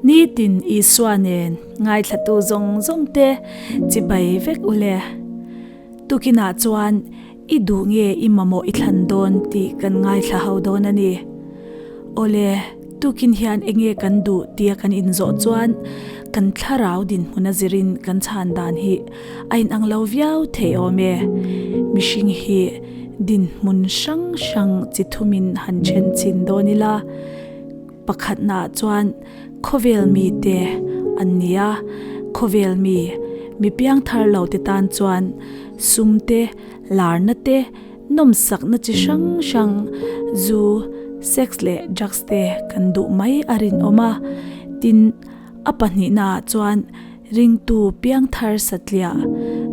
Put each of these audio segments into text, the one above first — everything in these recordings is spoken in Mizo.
Nitin Isua nen ngaithlatu zawng zawng te chibai vek ule. Tukinah chuan i duh nge i mamawh i thlan dawn tih kan ngaithla ho dawn a ni. Awle, tukin hian enge kan duh tia kan inzawh chuan kan thlarau dinhmun a zirin kan chhan dan hi a inang lo viau thei awm e. Mihring hi dinhmun hrang hrang chi thumin han then chin dawn ila, pakhatnaah chuan khawvel mite an ni a, khawvel mi, mi piangthar lo te tan chuan sum te, larna te, nawmsakna chi hrang hrang, zu, sex leh drugs te kan duh mai a rinawm a, tin, A pahnihnaah chuan ringtu piangthar satliah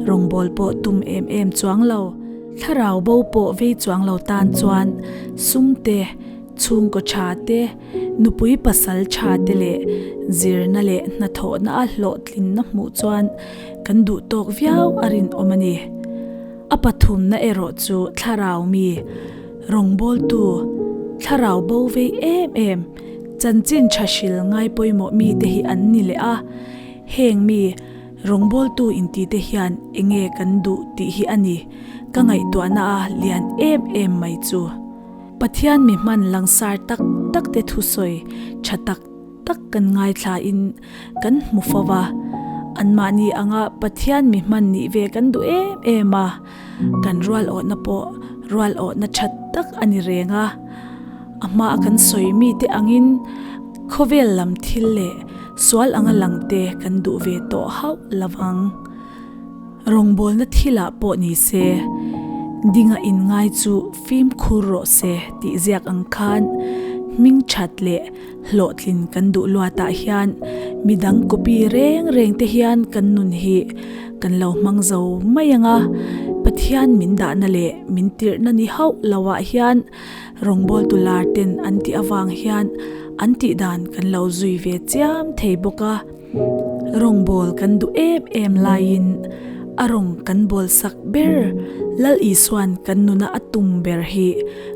rawngbâwl pawh tum em em chuang lo, thlarau bo pawh vei chuang lo tan chuan sum te, chhungkaw tha te, nupui pasal tha te leh zirna leh hnathawhna a hlawhtlinna hmuh chuan kan duh tawk viau a rinawm a ni. A pathumna erawh chu thlarau mi, rawngbâwltu, thlarau bo vei em em, Chanchin tha hril ngai pawimawh mite hi an ni leh a, heng mi rawngbawltu intite hian enge kan duh tih hi a ni ka ngaihtuahna a lian em em mai chu. Pathian mi hman langsar tak tak te thusawi tha tak tak kan ngaithla in kan hmu fo va, anmahni anga Pathian mi hman nih ve kan duh em em a, kan rual awhna pawh rual awhna tha tak a ni reng a. A hmaa kan sawi mite angin khawvel lam thil leh sual anga langte kan duh ve tawh hauh lo vang. Rawngbawlna thilah pawh ni se, dinga inngai chu fimkhur rawh se tih ziak ang khan hming that leh hlawhtlin kan duh luatah hian midang copy reng reng te hian kan nun hi kan lo hmang zo mai ang a, Pathian min dahna leh min tirhna ni hauh loah hian Rawngbawltu lar ten an tih avang hian an tih dan kan lo zui ve chiam thei bawk a, rawngbâwl kan duh em em laiin a rawng kan bawl sak ber Lal Isua'n kan nuna a tum ber hi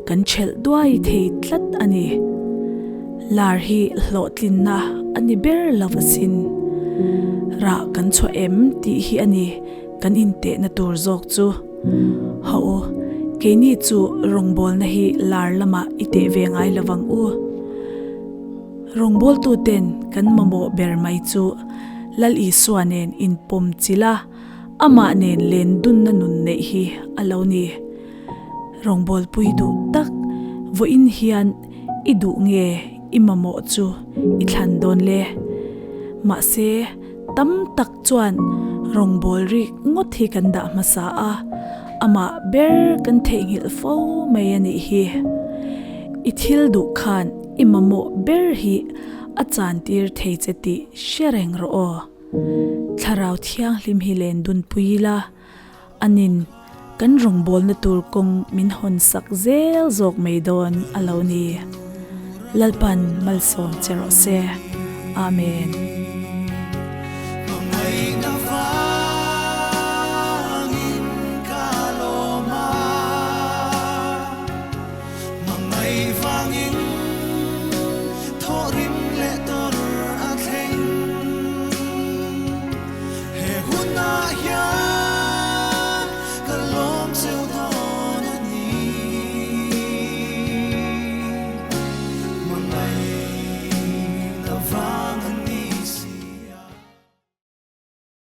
kan ṭhelh duai thei tlat a ni. Lar hi hlawhtlinna a ni ber lo asin. Rah kan chhuah em tih hi a ni kan intehna tur zawk chu. Haw u, keini chu rawngbawlna hi lar lamah i teh ve ngai lo vang u. Rawngbawltuten kan mamawh ber mai chu Lal Isua nen inpawm chilh a, amah nen len dunna nun neih hi a lo ni. Rawngbawlpui duh tak vawiin hian i duh nge i mamawh chu i thlan dawn le. Mahse, tam tak chuan rawngbâwl rik ngawt hi kan dah hmasa a, amah ber kan theihnghilh fo mai a nih hi. I thil duh khan i mamawh ber hi a chântir thei che tih hre reng rawh aw. Thlarau Thianghlim hi len dunpui ila, anin kan rawngbawlna tur kawng min hawn sak zel zawk mai dawn a lo ni. Lalpan malsawm che rawh se. Amen.